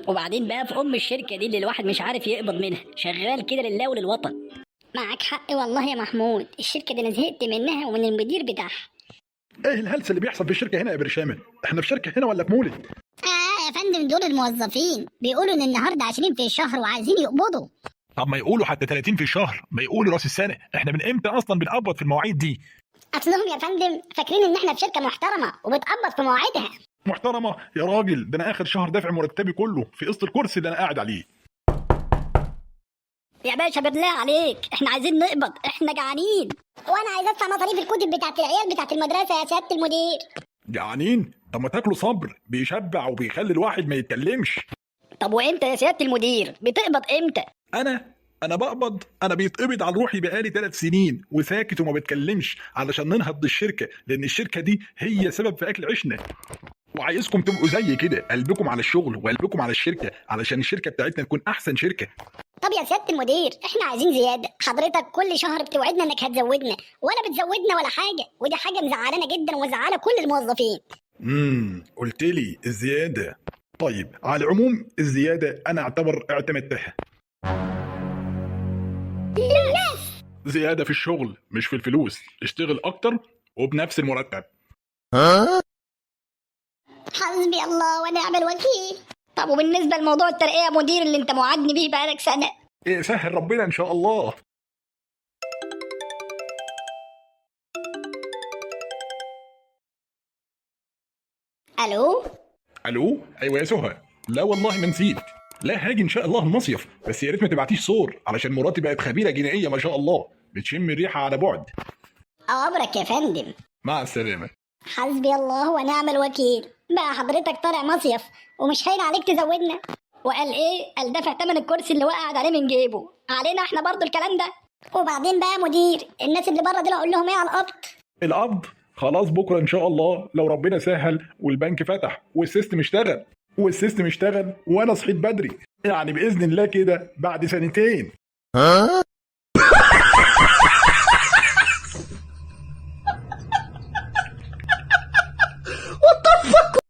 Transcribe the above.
وبعدين بقى في ام الشركة دي اللي الواحد مش عارف يقبض منها، شغال كده لله وللوطن. معاك حق والله يا محمود، الشركة دي انا زهقت منها ومن المدير بتاعها. ايه الهلس اللي بيحصل في الشركة هنا يا برشامه؟ احنا في شركة هنا ولا في مولد؟ اه يا فندم، دول الموظفين بيقولوا ان النهارده 20 في الشهر وعايزين يقبضوا. طب ما يقولوا حتى 30 في الشهر، ما يقولوا راس السنة. احنا من امتى اصلا بنقبض في المواعيد دي؟ اصلهم يا فندم فاكرين ان احنا في شركة محترمه وبتقبض في مواعيدها. محترمه يا راجل، ده انا اخر شهر دافع مرتبي كله في قسط الكرسي اللي انا قاعد عليه. يا باشا بالله عليك، احنا عايزين نقبض، احنا جعانين. وانا عايز ادفع مصاريف الكتب بتاعت العيال بتاعت المدرسة يا سيادة المدير. جعانين؟ طب ما تاكلوا صبر، بيشبع وبيخلي الواحد ما يتكلمش. طب وامتى يا سيادة المدير بتقبض امتى؟ انا بقبض، انا بيتقبض على روحي بقالي 3 سنين وساكت وما بتكلمش علشان ننهض الشركه، لان الشركة دي هي سبب في اكل عيشنا. وعايزكم تبقوا زي كده، قلبكم على الشغل وقلبكم على الشركه، علشان الشركة بتاعتنا تكون احسن شركة. طب يا سيادة المدير احنا عايزين زياده، حضرتك كل شهر بتوعدنا انك هتزودنا ولا بتزودنا ولا حاجه، ودي حاجة مزعلانه جدا ومزعله كل الموظفين. قلت لي الزياده. طيب على العموم الزيادة انا اعتبر اعتمدتها. زيادة في الشغل مش في الفلوس، اشتغل اكتر وبنفس المرتب. حسبي الله ونعم الوكيل. طب وبالنسبة لموضوع الترقية يا مدير اللي انت موعدني بيه بقالك سنة؟ ايه، سهل ربنا ان شاء الله. الو. الو، ايوه يا سهى. لا والله ما نسيت، لا هاجي ان شاء الله المصيف، بس يا ريت ما تبعتيش صور علشان مراتي بقت خبيرة جنائية ما شاء الله، بتشم الريحة على بعد. اوامرك يا فندم. مع السلامة. حسبي الله ونعم الوكيل. بقى حضرتك طالع مصيف ومش هين عليك تزودنا؟ وقال ايه؟ قال دفع ثمن الكرسي اللي وقعد عليه من جيبه. علينا احنا برضو الكلام ده. وبعدين بقى يا مدير، الناس اللي بره دول اقول لهم ايه على القبض؟ القبض خلاص بكره ان شاء الله لو ربنا سهل والبنك فتح وال system اشتغل، وال system اشتغل وانا صحيت بدري، يعني باذن الله كده بعد سنتين.